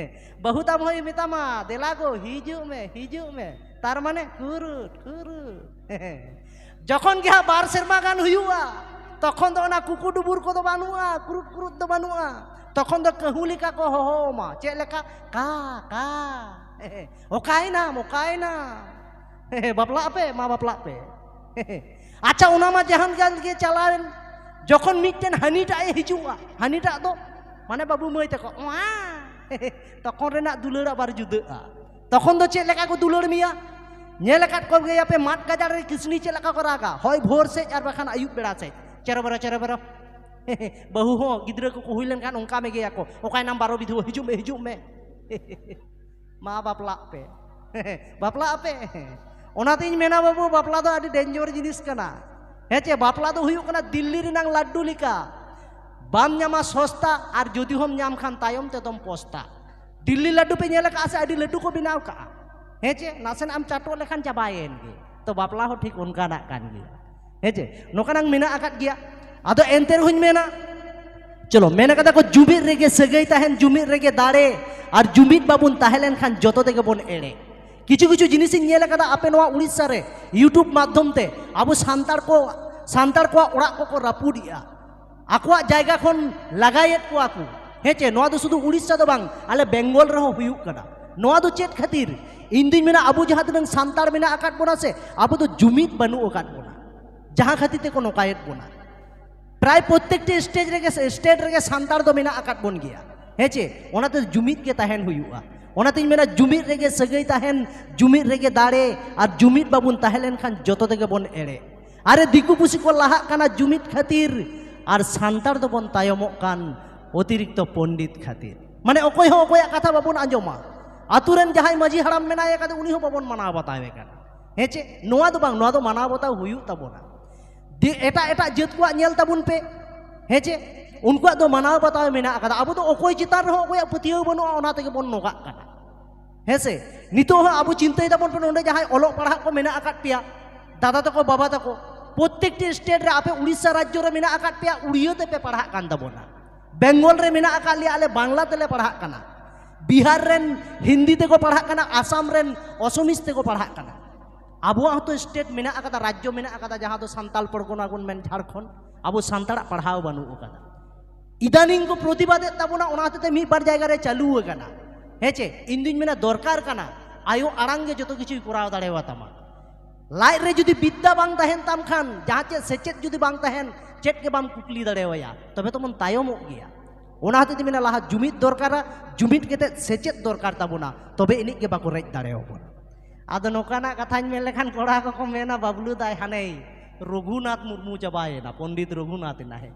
ᱵᱟᱹᱦᱩ ᱛᱟᱢ ᱦᱚᱸᱭ ᱢᱮᱛᱟᱢᱟ, "ᱫᱮᱞᱟ ᱜᱚ, ᱦᱤᱡᱩᱜ ᱢᱮ, ᱦᱤᱡᱩᱜ ᱢᱮ", ᱛᱟᱨ ᱢᱟᱱᱮ ᱠᱩᱨᱩᱴ ᱠᱩᱨᱩᱴ᱾ ᱡᱚᱠᱷᱚᱱ ᱜᱮ ᱦᱟᱸᱜ ᱵᱟᱨ ᱥᱮᱨᱢᱟ ᱜᱟᱱ ᱦᱩᱭᱩᱜᱼᱟ, ᱛᱚᱠᱷᱚᱱ ᱫᱚ ᱚᱱᱟ ᱠᱩᱠᱩ ᱰᱩᱵᱩᱨ ᱠᱚᱫᱚ ᱵᱟᱹᱱᱩᱜᱼᱟ, ᱠᱩᱨᱩᱴ ᱠᱩᱨᱩᱴ ᱫᱚ ᱵᱟᱹᱱᱩᱜᱼᱟ᱾ ᱛᱚᱠᱷᱚᱱ ᱫᱚ ᱠᱟᱹᱦᱩ ᱞᱮᱠᱟ ᱠᱚ ᱦᱚᱦᱚ ᱟᱢᱟ᱾ ᱪᱮᱫ ᱞᱮᱠᱟ? "ᱠᱟ ᱠᱟ, ᱚᱠᱟᱭᱮᱱᱟᱢ, ᱚᱠᱟᱭᱮᱱᱟᱢ?" ᱵᱟᱯᱞᱟᱜ ᱟᱯᱮ, ᱢᱟ ᱵᱟᱯᱞᱟᱜ ᱯᱮ᱾ ᱟᱪᱪᱷᱟ, ᱚᱱᱟ ᱢᱟ ᱡᱟᱦᱟᱱ ᱜᱟᱱ ᱜᱮ ᱪᱟᱞᱟᱣᱮᱱ, ᱡᱚᱠᱷᱚᱱ ᱢᱤᱫᱴᱮᱱ ᱦᱟᱹᱱᱤᱴᱟᱜ ᱮ ᱦᱤᱡᱩᱜᱼᱟ, ᱦᱟᱹᱱᱤᱴᱟᱜ ᱫᱚ ᱢᱟᱱᱮ ᱵᱟᱹᱵᱩ ᱢᱟᱹᱭ ᱛᱟᱠᱚ, ᱚᱣᱟ, ᱛᱚᱠᱷᱚᱱ ᱨᱮᱱᱟᱜ ᱫᱩᱞᱟᱹᱲ ᱟᱵᱟᱨ ᱡᱩᱫᱟᱹᱜᱼᱟ᱾ ᱛᱚᱠᱷᱚᱱ ᱫᱚ ᱪᱮᱫ ᱞᱮᱠᱟ ᱠᱚ ᱫᱩᱞᱟᱹᱲ ᱢᱮᱭᱟ? ᱧᱮᱞ ᱟᱠᱟᱫ ᱠᱚᱜᱮᱭᱟᱯᱮ ᱢᱟᱫ ᱜᱟᱡᱟᱲ ᱨᱮ ᱠᱤᱥᱱᱤ ᱪᱮᱫ ᱞᱮᱠᱟ ᱠᱚ ᱨᱟᱜᱟ? ᱦᱚᱭ ᱵᱷᱳᱨ ᱥᱮᱡ ᱟᱨ ᱵᱟᱠᱷᱟᱱ ᱟᱹᱭᱩᱵ ᱵᱮᱲᱟ ᱥᱮᱡ, ᱪᱮᱨᱚ ᱵᱮᱨᱚ, ᱪᱮᱨᱚ ᱵᱮᱨᱚ᱾ ᱵᱟᱹᱦᱩ ᱦᱚᱸ ᱜᱤᱫᱽᱨᱟᱹ ᱠᱚᱠᱚ ᱦᱩᱭ ᱞᱮᱱᱠᱷᱟᱱ ᱚᱱᱠᱟ ᱢᱮᱜᱮᱭᱟᱠᱚ, "ᱚᱠᱟᱭᱱᱟᱢ ᱵᱟᱨᱚ ᱵᱤᱫᱷᱩ? ᱦᱤᱡᱩᱜ ᱢᱮ, ᱦᱤᱡᱩᱜ ᱢᱮ᱾" ᱢᱟ ᱵᱟᱯᱞᱟᱜ ᱯᱮ᱾ ᱵᱟᱯᱞᱟᱜ ᱟᱯᱮ᱾ ᱚᱱᱟᱛᱤᱧ ᱢᱮᱱᱟ ᱵᱟᱹᱵᱩ, ᱵᱟᱯᱞᱟ ᱫᱚ ᱟᱹᱰᱤ ᱰᱮᱧᱡᱚᱨ ᱡᱤᱱᱤᱥ ᱠᱟᱱᱟ᱾ ᱦᱮᱸ ᱪᱮ? ᱵᱟᱯᱞᱟ ᱫᱚ ᱦᱩᱭᱩᱜ ᱠᱟᱱᱟ ᱫᱤᱞᱞᱤ ᱨᱮᱱᱟᱝ ᱞᱟᱹᱰᱩ ᱞᱮᱠᱟ, ᱵᱟᱢ ᱧᱟᱢᱟ ᱥᱚᱥᱛᱟ, ᱟᱨ ᱡᱩᱫᱤ ᱦᱚᱸᱢ ᱧᱟᱢ ᱠᱷᱟᱱ ᱛᱟᱭᱚᱢ ᱛᱮᱫᱚᱢ ᱯᱚᱥᱛᱟ᱾ ᱫᱤᱞᱞᱤ ᱞᱟᱹᱰᱩ ᱯᱮ ᱧᱮᱞ ᱟᱠᱟᱫᱼᱟ ᱥᱮ? ᱟᱹᱰᱤ ᱞᱟᱹᱴᱩ ᱠᱚ ᱵᱮᱱᱟᱣ ᱠᱟᱜᱼᱟ᱾ ᱦᱮᱸ ᱪᱮ? ᱱᱟᱥᱮᱱᱟᱜ ᱮᱢ ᱪᱟᱴᱚᱜ ᱞᱮᱠᱷᱟᱱ ᱪᱟᱵᱟᱭᱮᱱ ᱜᱮ᱾ ᱛᱚ ᱵᱟᱯᱞᱟ ᱦᱚᱸ ᱴᱷᱤᱠ ᱚᱱᱠᱟᱱᱟᱜ ᱠᱟᱱ ᱜᱮᱭᱟ᱾ ᱦᱮᱸ ᱪᱮ? ᱱᱚᱝᱠᱟᱱᱟᱝ ᱢᱮᱱᱟᱜ ᱟᱠᱟᱫ ᱜᱮᱭᱟ᱾ ᱟᱫᱚ ᱮᱱᱛᱮ ᱨᱮᱦᱚᱸᱧ ᱢᱮᱱᱟ, ᱪᱚᱞᱚ, ᱢᱮᱱ ᱠᱟᱫᱟ ᱠᱚ, "ᱡᱩᱢᱤᱫ ᱨᱮᱜᱮ ᱥᱟᱹᱜᱟᱹᱭ ᱛᱟᱦᱮᱱ, ᱡᱩᱢᱤᱫ ᱨᱮᱜᱮ ᱫᱟᱲᱮ, ᱟᱨ ᱡᱩᱢᱤᱫ ᱵᱟᱵᱚᱱ ᱛᱟᱦᱮᱸ ᱞᱮᱱᱠᱷᱟᱱ ᱡᱚᱛᱚ ᱛᱮᱜᱮ ᱵᱚᱱ ᱮᱲᱮ᱾" ᱠᱤᱪᱷᱩ ᱠᱤᱪᱷᱩ ᱡᱤᱱᱤᱥᱤᱧ ᱧᱮᱞ ᱟᱠᱟᱫᱟ ᱟᱯᱮ ᱱᱚᱣᱟ ᱩᱲᱤᱥᱥᱟ ᱨᱮ, YouTube ᱢᱟᱫᱽᱫᱷᱚᱢ ᱛᱮ ᱟᱵᱚ ᱥᱟᱱᱛᱟᱲ ᱠᱚ, ᱥᱟᱱᱛᱟᱲ ᱠᱚᱣᱟᱜ ᱚᱲᱟᱜ ᱠᱚᱠᱚ ᱨᱟᱹᱯᱩᱫᱮᱜᱼᱟ, ᱟᱠᱚᱣᱟᱜ ᱡᱟᱭᱜᱟ ᱠᱷᱚᱱ ᱞᱟᱜᱟᱭᱮᱫ ᱠᱚᱣᱟ ᱠᱚ᱾ ᱦᱮᱸ ᱪᱮ? ᱱᱚᱣᱟ ᱫᱚ ᱥᱩᱫᱷᱩ ᱩᱲᱤᱥᱥᱟ ᱫᱚ ᱵᱟᱝ, ᱟᱞᱮ ᱵᱮᱝᱜᱚᱞ ᱨᱮᱦᱚᱸ ᱦᱩᱭᱩᱜ ᱠᱟᱱᱟ᱾ ᱱᱚᱣᱟ ᱫᱚ ᱪᱮᱫ ᱠᱷᱟᱹᱛᱤᱨ? ᱤᱧ ᱫᱩᱧ ᱢᱮᱱᱟ, ᱟᱵᱚ ᱡᱟᱦᱟᱸ ᱛᱤᱱᱟᱹᱜ ᱥᱟᱱᱛᱟᱲ ᱢᱮᱱᱟᱜ ᱟᱠᱟᱫ ᱵᱚᱱᱟ ᱥᱮ, ᱟᱵᱚ ᱫᱚ ᱡᱩᱢᱤᱫ ᱵᱟᱹᱱᱩᱜ ᱟᱠᱟᱫ ᱵᱚᱱᱟ, ᱡᱟᱦᱟᱸ ᱠᱷᱟᱹᱛᱤᱨ ᱛᱮᱠᱚ ᱱᱚᱝᱠᱟᱭᱮᱫ ᱵᱚᱱᱟ᱾ ᱯᱨᱟᱭ ᱯᱨᱚᱛᱮᱠᱴᱤ ᱥᱴᱮᱡᱽ ᱨᱮᱜᱮ, ᱥᱴᱮᱴ ᱨᱮᱜᱮ ᱥᱟᱱᱛᱟᱲ ᱫᱚ ᱢᱮᱱᱟᱜ ᱟᱠᱟᱫ ᱵᱚᱱ ᱜᱮᱭᱟ᱾ ᱦᱮᱸ ᱪᱮ? ᱚᱱᱟᱛᱮ ᱡᱩᱢᱤᱫ ᱜᱮ ᱛᱟᱦᱮᱱ ᱦᱩᱭᱩᱜᱼᱟ᱾ ᱚᱱᱟᱛᱤᱧ ᱢᱮᱱᱟ, ᱡᱩᱢᱤᱫ ᱨᱮᱜᱮ ᱥᱟᱹᱜᱟᱹᱭ ᱛᱟᱦᱮᱱ, ᱡᱩᱢᱤᱫ ᱨᱮᱜᱮ ᱫᱟᱲᱮ, ᱟᱨ ᱡᱩᱢᱤᱫ ᱵᱟᱵᱚᱱ ᱛᱟᱦᱮᱸ ᱞᱮᱱᱠᱷᱟᱱ ᱡᱚᱛᱚ ᱛᱮᱜᱮ ᱵᱚᱱ ᱮᱲᱮ᱾ ᱟᱨᱮ, ᱫᱤᱠᱩ ᱯᱩᱥᱤ ᱠᱚ ᱞᱟᱦᱟᱜ ᱠᱟᱱᱟ ᱡᱩᱢᱤᱫ ᱠᱷᱟᱹᱛᱤᱨ, ᱟᱨ ᱥᱟᱱᱛᱟᱲ ᱫᱚᱵᱚᱱ ᱛᱟᱭᱚᱢᱚᱜ ᱠᱟᱱ ᱚᱛᱤᱨᱤᱠᱛᱚ ᱯᱚᱱᱰᱤᱛ ᱠᱷᱟᱹᱛᱤᱨ᱾ ᱢᱟᱱᱮ ᱚᱠᱚᱭ ᱦᱚᱸ ᱚᱠᱚᱭᱟᱜ ᱠᱟᱛᱷᱟ ᱵᱟᱵᱚᱱ ᱟᱸᱡᱚᱢᱟ᱾ ᱟᱛᱳ ᱨᱮᱱ ᱡᱟᱦᱟᱸᱭ ᱢᱟᱹᱡᱷᱤ ᱦᱟᱲᱟᱢ ᱢᱮᱱᱟᱭ ᱠᱟᱫᱮ, ᱩᱱᱤ ᱦᱚᱸ ᱵᱟᱵᱚᱱ ᱢᱟᱱᱟᱣ ᱵᱟᱛᱟᱣᱮ ᱠᱟᱱᱟ᱾ ᱦᱮᱸ ᱪᱮ? ᱱᱚᱣᱟ ᱫᱚ ᱵᱟᱝ, ᱱᱚᱣᱟ ᱫᱚ ᱢᱟᱱᱟᱣ ᱵᱟᱛᱟᱣ ᱦᱩᱭᱩᱜ ᱛᱟᱵᱚᱱᱟ᱾ ᱫᱤ-, ᱮᱴᱟᱜ ᱮᱴᱟᱜ ᱡᱟᱹᱛ ᱠᱚᱣᱟᱜ ᱧᱮᱞ ᱛᱟᱵᱚᱱ ᱯᱮ᱾ ᱦᱮᱸ ᱪᱮ? ᱩᱱᱠᱩᱣᱟᱜ ᱫᱚ ᱢᱟᱱᱟᱣ ᱵᱟᱛᱟᱣ ᱢᱮᱱᱟᱜ ᱟᱠᱟᱫᱟ᱾ ᱟᱵᱚ ᱫᱚ ᱚᱠᱚᱭ ᱪᱮᱛᱟᱱ ᱨᱮᱦᱚᱸ ᱚᱠᱚᱭᱟᱜ ᱯᱟᱹᱛᱭᱟᱹᱣ ᱵᱟᱹᱱᱩᱜᱼᱟ, ᱚᱱᱟ ᱛᱮᱜᱮ ᱵᱚᱱ ᱱᱚᱜᱟᱜ ᱠᱟᱱᱟ᱾ ᱦᱮᱸ ᱥᱮ? ᱱᱤᱛᱚᱜ ᱦᱚᱸ ᱟᱵᱚ ᱪᱤᱱᱛᱟᱹᱭ ᱫᱟᱵᱚᱱ ᱯᱮ, ᱱᱚᱰᱮ ᱡᱟᱦᱟᱸᱭ ᱚᱞᱚᱜ ᱯᱟᱲᱦᱟᱜ ᱠᱚ ᱢᱮᱱᱟᱜ ᱟᱠᱟᱫ ᱯᱮᱭᱟ, ᱫᱟᱫᱟ ᱛᱟᱠᱚ, ᱵᱟᱵᱟ ᱛᱟᱠᱚ, ᱯᱨᱚᱛᱮᱠᱴᱤ ᱥᱴᱮᱴ ᱨᱮ ᱟᱯᱮ ᱩᱲᱤᱥᱥᱟ ᱨᱟᱡᱽᱡᱚ ᱨᱮ ᱢᱮᱱᱟᱜ ᱟᱠᱟᱫ ᱯᱮᱭᱟ, ᱩᱲᱤᱭᱟᱹ ᱛᱮᱯᱮ ᱯᱟᱲᱦᱟᱜ ᱠᱟᱱ ᱛᱟᱵᱚᱱᱟ᱾ ᱵᱮᱝᱜᱚᱞ ᱨᱮ ᱢᱮᱱᱟᱜ ᱟᱠᱟᱫ ᱞᱮᱭᱟ, ᱟᱞᱮ ᱵᱟᱝᱞᱟ ᱛᱮᱞᱮ ᱯᱟᱲᱦᱟᱜ ᱠᱟᱱᱟ᱾ ᱵᱤᱦᱟᱨ ᱨᱮᱱ ᱦᱤᱱᱫᱤ ᱛᱮᱠᱚ ᱯᱟᱲᱦᱟᱜ ᱠᱟᱱᱟ, ᱟᱥᱟᱢ ᱨᱮᱱ ᱚᱥᱚᱢᱤᱥ ᱛᱮᱠᱚ ᱯᱟᱲᱦᱟᱜ ᱠᱟᱱᱟ᱾ ᱟᱵᱚᱣᱟᱜ ᱦᱚᱸᱛᱚ ᱥᱴᱮᱴ ᱢᱮᱱᱟᱜ ᱟᱠᱟᱫᱟ, ᱨᱟᱡᱽᱡᱚ ᱢᱮᱱᱟᱜ ᱟᱠᱟᱫᱟ, ᱡᱟᱦᱟᱸ ᱫᱚ ᱥᱟᱱᱛᱟᱲ ᱯᱚᱨᱜᱚᱱᱟ ᱵᱚᱱ ᱢᱮᱱ, ᱡᱷᱟᱲᱠᱷᱚᱸᱰ᱾ ᱟᱵᱚ ᱥᱟᱱᱛᱟᱲᱟᱜ ᱯᱟᱲᱦᱟᱣ ᱵᱟᱹᱱᱩᱜ ᱟᱠᱟᱫᱟ᱾ ᱤᱫᱟᱱᱤᱝ ᱠᱚ ᱯᱨᱚᱛᱤᱵᱟᱫᱮᱫ ᱛᱟᱵᱚᱱᱟ, ᱚᱱᱟ ᱦᱚᱛᱮᱛᱮ ᱢᱤᱫ ᱵᱟᱨ ᱡᱟᱭᱜᱟ ᱨᱮ ᱪᱟᱹᱞᱩ ᱟᱠᱟᱱᱟ᱾ ᱦᱮᱸ ᱪᱮ? ᱤᱧ ᱫᱩᱧ ᱢᱮᱱᱟ, ᱫᱚᱨᱠᱟᱨ ᱠᱟᱱᱟ, ᱟᱭᱳ ᱟᱲᱟᱝ ᱜᱮ ᱡᱚᱛᱚ ᱠᱤᱪᱷᱩᱭ ᱠᱚᱨᱟᱣ ᱫᱟᱲᱮᱭᱟᱛᱟᱢᱟ᱾ ᱞᱟᱡ ᱨᱮ ᱡᱩᱫᱤ ᱵᱤᱫᱽᱫᱟ ᱵᱟᱝ ᱛᱟᱦᱮᱱ ᱛᱟᱢ ᱠᱷᱟᱱ, ᱡᱟᱦᱟᱸ ᱪᱮᱫ ᱥᱮᱪᱮᱫ ᱡᱩᱫᱤ ᱵᱟᱝ ᱛᱟᱦᱮᱱ, ᱪᱮᱫ ᱜᱮ ᱵᱟᱢ ᱠᱩᱠᱞᱤ ᱫᱟᱲᱮᱣᱟᱭᱟ, ᱛᱚᱵᱮ ᱛᱚᱵᱚᱱ ᱛᱟᱭᱚᱢᱚᱜ ᱜᱮᱭᱟ᱾ ᱚᱱᱟ ᱦᱚᱛᱮᱡ ᱛᱮ ᱢᱮᱱᱟ, ᱞᱟᱦᱟ ᱡᱩᱢᱤᱫ ᱫᱚᱨᱠᱟᱨᱟ, ᱡᱩᱢᱤᱫ ᱠᱟᱛᱮ ᱥᱮᱪᱮᱫ ᱫᱚᱨᱠᱟᱨ ᱛᱟᱵᱚᱱᱟ, ᱛᱚᱵᱮ ᱮᱱᱮᱡ ᱜᱮ ᱵᱟᱠᱚ ᱨᱮᱡ ᱫᱟᱲᱮᱭᱟᱵᱚᱱᱟ᱾ ᱟᱫᱚ ᱱᱚᱝᱠᱟᱱᱟᱜ ᱠᱟᱛᱷᱟᱧ ᱢᱮᱱ ᱞᱮᱠᱷᱟᱱ ᱠᱚᱲᱟ ᱠᱚᱠᱚ ᱢᱮᱱᱟ, "ᱵᱟᱵᱞᱩ ᱫᱟᱭ ᱦᱟᱱᱮᱭ ᱨᱚᱜᱷᱩᱱᱟᱛᱷ ᱢᱩᱨᱢᱩ ᱪᱟᱵᱟᱭᱮᱱᱟ, ᱯᱚᱱᱰᱤᱛ ᱨᱚᱜᱷᱩᱱᱟᱛᱷ ᱮᱱᱟ ᱦᱮ᱾"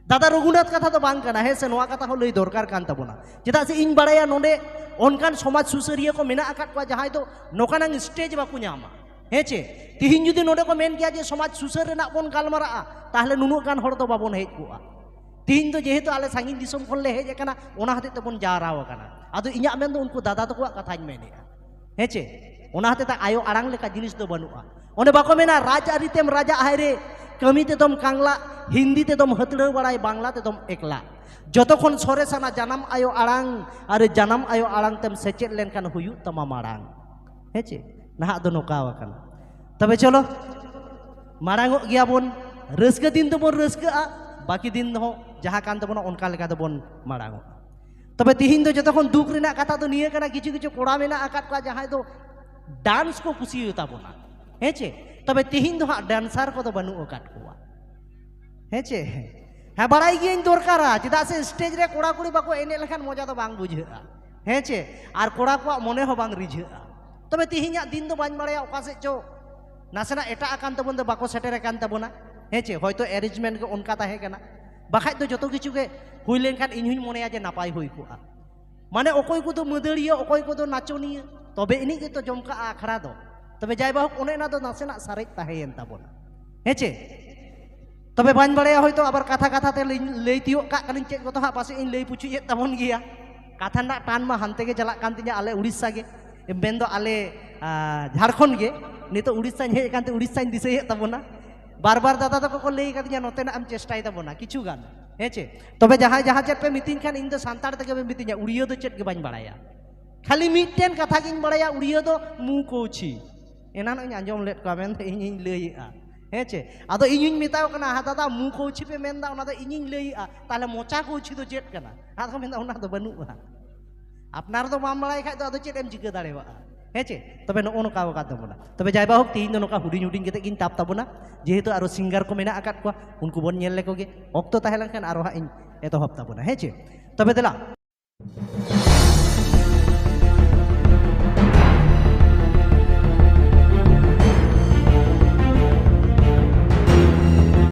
ᱫᱟᱫᱟ, ᱨᱚᱜᱷᱩᱱᱟᱛᱷ ᱠᱟᱛᱷᱟ ᱫᱚ ᱵᱟᱝ ᱠᱟᱱᱟ, ᱦᱮᱸ ᱥᱮ? ᱱᱚᱣᱟ ᱠᱟᱛᱷᱟ ᱦᱚᱸ ᱞᱟᱹᱭ ᱫᱚᱨᱠᱟᱨ ᱠᱟᱱ ᱛᱟᱵᱚᱱᱟ᱾ ᱪᱮᱫᱟᱜ ᱥᱮ ᱤᱧ ᱵᱟᱲᱟᱭᱟ, ᱱᱚᱰᱮ ᱚᱱᱠᱟᱱ ᱥᱚᱢᱟᱡᱽ ᱥᱩᱥᱟᱹᱨᱤᱭᱟᱹ ᱠᱚ ᱢᱮᱱᱟᱜ ᱟᱠᱟᱫ ᱠᱚᱣᱟ, ᱡᱟᱦᱟᱸᱭ ᱫᱚ ᱱᱚᱝᱠᱟᱱᱟᱝ ᱥᱴᱮᱡᱽ ᱵᱟᱠᱚ ᱧᱟᱢᱟ, ᱦᱮᱸ ᱪᱮ? ᱛᱤᱦᱤᱧ ᱡᱩᱫᱤ ᱱᱚᱰᱮ ᱠᱚ ᱢᱮᱱ ᱠᱮᱭᱟ ᱡᱮ ᱥᱚᱢᱟᱡᱽ ᱥᱩᱥᱟᱹᱨ ᱨᱮᱱᱟᱜ ᱵᱚᱱ ᱜᱟᱞᱢᱟᱨᱟᱜᱼᱟ, ᱛᱟᱦᱞᱮ ᱱᱩᱱᱟᱹᱜ ᱜᱟᱱ ᱦᱚᱲ ᱫᱚ ᱵᱟᱵᱚᱱ ᱦᱮᱡ ᱠᱚᱜᱼᱟ᱾ ᱛᱤᱦᱤᱧ ᱫᱚ ᱡᱮᱦᱮᱛᱩ ᱟᱞᱮ ᱥᱟᱺᱜᱤᱧ ᱫᱤᱥᱚᱢ ᱠᱷᱚᱱ ᱞᱮ ᱦᱮᱡ ᱟᱠᱟᱱᱟ, ᱚᱱᱟ ᱦᱚᱛᱮᱡ ᱛᱮᱵᱚᱱ ᱡᱟᱣᱨᱟ ᱟᱠᱟᱱᱟ᱾ ᱟᱫᱚ ᱤᱧᱟᱹᱜ ᱢᱮᱱ ᱫᱚ ᱩᱱᱠᱩ ᱫᱟᱫᱟ ᱛᱟᱠᱚᱣᱟᱜ ᱠᱟᱛᱷᱟᱧ ᱢᱮᱱᱮᱫᱼᱟ, ᱦᱮᱸ ᱪᱮ? ᱚᱱᱟ ᱦᱚᱛᱮᱡ ᱛᱮ ᱟᱭᱳ ᱟᱲᱟᱝ ᱞᱮᱠᱟ ᱡᱤᱱᱤᱥ ᱫᱚ ᱵᱟᱹᱱᱩᱜᱼᱟ᱾ ᱚᱱᱮ ᱵᱟᱠᱚ ᱢᱮᱱᱟ, "ᱨᱟᱡᱽ ᱟᱹᱨᱤ ᱛᱮᱢ ᱨᱟᱡᱟᱜ ᱦᱟᱭ ᱨᱮ, ᱠᱟᱹᱢᱤ ᱛᱮᱫᱚᱢ ᱠᱟᱝᱞᱟ, ᱦᱤᱱᱫᱤ ᱛᱮᱫᱚᱢ ᱦᱟᱹᱛᱲᱟᱹᱣ ᱵᱟᱲᱟᱭ, ᱵᱟᱝᱞᱟ ᱛᱮᱫᱚᱢ ᱮᱠᱞᱟ᱾ ᱡᱚᱛᱚ ᱠᱷᱚᱱ ᱥᱚᱨᱮᱥᱟᱱᱟ ᱡᱟᱱᱟᱢ ᱟᱭᱳ ᱟᱲᱟᱝ, ᱟᱨ ᱡᱟᱱᱟᱢ ᱟᱭᱳ ᱟᱲᱟᱝ ᱛᱮᱢ ᱥᱮᱪᱮᱫ ᱞᱮᱱᱠᱷᱟᱱ ᱦᱩᱭᱩᱜ ᱛᱟᱢᱟ ᱢᱟᱲᱟᱝ᱾" ᱦᱮᱸ ᱪᱮ? ᱱᱟᱦᱟᱜ ᱫᱚ ᱱᱚᱝᱠᱟ ᱟᱠᱟᱱᱟ᱾ ᱛᱚᱵᱮ ᱪᱚᱞᱚ, ᱢᱟᱲᱟᱝᱚᱜ ᱜᱮᱭᱟᱵᱚᱱ, ᱨᱟᱹᱥᱠᱟᱹ ᱫᱤᱱ ᱫᱚᱵᱚᱱ ᱨᱟᱹᱥᱠᱟᱹᱜᱼᱟ, ᱵᱟᱹᱠᱤ ᱫᱤᱱ ᱦᱚᱸ ᱡᱟᱦᱟᱸ ᱠᱟᱱ ᱛᱟᱵᱚᱱᱟ ᱚᱱᱠᱟ ᱞᱮᱠᱟ ᱫᱚᱵᱚᱱ ᱢᱟᱲᱟᱝᱚᱜᱼᱟ᱾ ᱛᱚᱵᱮ ᱛᱤᱦᱤᱧ ᱫᱚ ᱡᱚᱛᱚ ᱠᱷᱚᱱ ᱫᱩᱠ ᱨᱮᱱᱟᱜ ᱠᱟᱛᱷᱟ ᱫᱚ ᱱᱤᱭᱟᱹ ᱠᱟᱱᱟ, ᱠᱤᱪᱷᱩ ᱠᱤᱪᱷᱩ ᱠᱚᱲᱟ ᱢᱮᱱᱟᱜ ᱟᱠᱟᱫ ᱠᱚᱣᱟ ᱡᱟᱦᱟᱸᱭ ᱫᱚ ᱰᱟᱱᱥ ᱠᱚ ᱠᱩᱥᱤᱭᱟᱛᱟ ᱵᱚᱱᱟ, ᱦᱮᱸ ᱪᱮ? ᱛᱚᱵᱮ ᱛᱤᱦᱤᱧ ᱫᱚ ᱦᱟᱸᱜ ᱰᱟᱱᱥᱟᱨ ᱠᱚᱫᱚ ᱵᱟᱹᱱᱩᱜ ᱟᱠᱟᱫ ᱠᱚᱣᱟ, ᱦᱮᱸ ᱪᱮ? ᱦᱮᱸ, ᱵᱟᱲᱟᱭ ᱜᱤᱭᱟᱹᱧ ᱫᱚᱨᱠᱟᱨᱟ, ᱪᱮᱫᱟᱜ ᱥᱮ ᱥᱴᱮᱡᱽ ᱨᱮ ᱠᱚᱲᱟ ᱠᱩᱲᱤ ᱵᱟᱠᱚ ᱮᱱᱮᱡ ᱞᱮᱠᱷᱟᱱ ᱢᱚᱡᱟ ᱫᱚ ᱵᱟᱝ ᱵᱩᱡᱷᱟᱹᱜᱼᱟ, ᱦᱮᱸ ᱪᱮ? ᱟᱨ ᱠᱚᱲᱟ ᱠᱚᱣᱟᱜ ᱢᱚᱱᱮ ᱦᱚᱸ ᱵᱟᱝ ᱨᱤᱡᱷᱟᱹᱜᱼᱟ᱾ ᱛᱚᱵᱮ ᱛᱤᱦᱤᱧᱟᱜ ᱫᱤᱱ ᱫᱚ ᱵᱟᱹᱧ ᱵᱟᱲᱟᱭᱟ ᱚᱠᱟ ᱥᱮᱫ ᱪᱚ ᱱᱟᱥᱮᱱᱟᱜ ᱮᱴᱟᱜ ᱟᱠᱟᱱ ᱛᱟᱵᱚᱱ ᱫᱚ, ᱵᱟᱠᱚ ᱥᱮᱴᱮᱨ ᱟᱠᱟᱱ ᱛᱟᱵᱚᱱᱟ, ᱦᱮᱸ ᱪᱮ? ᱦᱚᱭᱛᱳ ᱮᱨᱮᱧᱡᱽᱢᱮᱱᱴ ᱜᱮ ᱚᱱᱠᱟ ᱛᱟᱦᱮᱸ ᱠᱟᱱᱟ, ᱵᱟᱠᱷᱟᱡ ᱫᱚ ᱡᱚᱛᱚ ᱠᱤᱪᱷᱩ ᱜᱮ ᱦᱩᱭ ᱞᱮᱱᱠᱷᱟᱱ ᱤᱧ ᱦᱚᱧ ᱢᱚᱱᱮᱭᱟ ᱡᱮ ᱱᱟᱯᱟᱭ ᱦᱩᱭ ᱠᱚᱜᱼᱟ᱾ ᱢᱟᱱᱮ ᱚᱠᱚᱭ ᱠᱚᱫᱚ ᱢᱟᱹᱫᱟᱹᱲᱤᱭᱟᱹ, ᱚᱠᱚᱭ ᱠᱚᱫᱚ ᱱᱟᱪᱚᱱᱤᱭᱟᱹ, ᱛᱚᱵᱮ ᱮᱱᱮᱡ ᱜᱮᱛᱚ ᱡᱚᱢᱠᱟᱜᱼᱟ ᱟᱠᱷᱲᱟ ᱫᱚ᱾ ᱛᱚᱵᱮ ᱡᱟᱭ ᱵᱟᱦᱳᱠ, ᱚᱱᱮ ᱚᱱᱟ ᱫᱚ ᱱᱟᱥᱮᱱᱟᱜ ᱥᱟᱨᱮᱡ ᱛᱟᱦᱮᱸᱭᱮᱱ ᱛᱟᱵᱚᱱᱟ, ᱦᱮᱸ ᱪᱮ? ᱛᱚᱵᱮ ᱵᱟᱹᱧ ᱵᱟᱲᱟᱭᱟ, ᱦᱚᱭᱛᱳ ᱟᱵᱟᱨ ᱠᱟᱛᱷᱟ ᱠᱟᱛᱷᱟ ᱛᱮ ᱞᱟᱹᱭ, ᱞᱟᱹᱭ ᱛᱤᱭᱳᱜ ᱠᱟᱜ ᱠᱟᱹᱱᱟᱹᱧ, ᱪᱮᱫ ᱠᱚᱫᱚ ᱦᱟᱸᱜ ᱯᱟᱥᱮᱡ ᱤᱧ ᱞᱟᱹᱭ ᱯᱩᱪᱩᱡ ᱮᱫ ᱛᱟᱵᱚᱱ ᱜᱮᱭᱟ᱾ ᱠᱟᱛᱷᱟ ᱨᱮᱱᱟᱜ ᱴᱟᱱ ᱢᱟ ᱦᱟᱱᱛᱮ ᱜᱮ ᱪᱟᱞᱟᱜ ᱠᱟᱱ ᱛᱤᱧᱟ, ᱟᱞᱮ ᱩᱲᱤᱥᱥᱟ ᱜᱮ, ᱢᱮᱱᱫᱚ ᱟᱞᱮ, ᱟ, ᱡᱷᱟᱲᱠᱷᱚᱸᱰ ᱜᱮ᱾ ᱱᱤᱛᱚᱜ ᱩᱲᱤᱥᱥᱟᱧ ᱦᱮᱡ ᱟᱠᱟᱱ ᱛᱮ ᱩᱲᱤᱥᱥᱟᱧ ᱫᱤᱥᱟᱹᱭᱮᱫ ᱛᱟᱵᱚᱱᱟ᱾ ᱵᱟᱨ ᱵᱟᱨ ᱫᱟᱫᱟ ᱛᱟᱠᱚ ᱠᱚ ᱞᱟᱹᱭ ᱟᱠᱟᱫᱤᱧᱟ, ᱱᱚᱛᱮᱱᱟᱜ ᱮᱢ ᱪᱮᱥᱴᱟᱭ ᱛᱟᱵᱚᱱᱟ ᱠᱤᱪᱷᱩ ᱜᱟᱱ, ᱦᱮᱸ ᱪᱮ? ᱛᱚᱵᱮ ᱡᱟᱦᱟᱸᱭ ᱡᱟᱦᱟᱸ ᱪᱮᱫ ᱯᱮ ᱢᱤᱛᱟᱹᱧ ᱠᱷᱟᱱ, ᱤᱧ ᱫᱚ ᱥᱟᱱᱛᱟᱲ ᱛᱮᱜᱮ ᱯᱮ ᱢᱤᱛᱟᱹᱧᱟ, ᱩᱲᱤᱭᱟᱹ ᱫᱚ ᱪᱮᱫ ᱜᱮ ᱵᱟᱹᱧ ᱵᱟᱲᱟᱭᱟ᱾ ᱠᱷᱟᱹᱞᱤ ᱢᱤᱫᱴᱮᱱ ᱠᱟᱛᱷᱟ ᱜᱤᱧ ᱵᱟᱲᱟᱭᱟ, ᱩᱲᱤᱭᱟᱹ ᱫᱚ ᱢᱩ ᱠᱳᱪᱷᱤ᱾ ᱮᱱᱟᱱᱚᱜ ᱤᱧ ᱟᱸᱡᱚᱢ ᱞᱮᱫ ᱠᱚᱣᱟ, ᱢᱮᱱᱫᱚ ᱤᱧᱤᱧ ᱞᱟᱹᱭᱮᱜᱼᱟ, ᱦᱮᱸ ᱪᱮ? ᱟᱫᱚ ᱤᱧᱤᱧ ᱢᱮᱛᱟᱣ ᱠᱟᱱᱟ, "ᱦᱟ ᱫᱟᱫᱟ, ᱢᱩ ᱠᱳᱪᱷᱤ ᱯᱮ ᱢᱮᱱᱫᱟ, ᱚᱱᱟ ᱫᱚ ᱤᱧᱤᱧ ᱞᱟᱹᱭᱮᱜᱼᱟ, ᱛᱟᱦᱞᱮ ᱢᱚᱪᱟ ᱠᱳᱪᱷᱤ ᱫᱚ ᱪᱮᱫ ᱠᱟᱱᱟ?" ᱟᱫᱚ ᱢᱮᱱᱫᱟ, "ᱚᱱᱟ ᱫᱚ ᱵᱟᱹᱱᱩᱜᱼᱟ᱾ ᱟᱯᱱᱟᱨ ᱫᱚ ᱵᱟᱢ ᱵᱟᱲᱟᱭ ᱠᱷᱟᱡ ᱫᱚ ᱟᱫᱚ ᱪᱮᱫ ᱮᱢ ᱪᱤᱠᱟᱹ ᱫᱟᱲᱮᱭᱟᱜᱼᱟ?" ᱦᱮᱸ ᱪᱮ? ᱛᱚᱵᱮ ᱱᱚᱜᱼᱚ ᱱᱚᱝᱠᱟ ᱟᱠᱟᱫ ᱛᱟᱵᱚᱱᱟ᱾ ᱛᱚᱵᱮ ᱡᱟᱭ ᱵᱟ ᱦᱳᱠ, ᱛᱮᱦᱮᱧ ᱫᱚ ᱱᱚᱝᱠᱟ ᱦᱩᱰᱤᱧ ᱦᱩᱰᱤᱧ ᱠᱟᱛᱮ ᱜᱤᱧ ᱛᱟᱵ ᱛᱟᱵᱚᱱᱟ, ᱡᱮᱦᱮᱛᱩ ᱟᱨᱚ ᱥᱤᱝᱜᱟᱨ ᱠᱚ ᱢᱮᱱᱟᱜ ᱟᱠᱟᱫ ᱠᱚᱣᱟ, ᱩᱱᱠᱩ ᱵᱚᱱ ᱧᱮᱞ ᱞᱮᱠᱚ ᱜᱮ᱾ ᱚᱠᱛᱚ ᱛᱟᱦᱮᱸ ᱞᱮᱱᱠᱷᱟᱱ ᱟᱨᱚ ᱦᱟᱸᱜ ᱤᱧ ᱮᱛᱚᱦᱚᱵ ᱛᱟᱵᱚᱱᱟ, ᱦᱮᱸ ᱪᱮ? ᱛᱚᱵᱮ ᱫᱮᱞᱟ᱾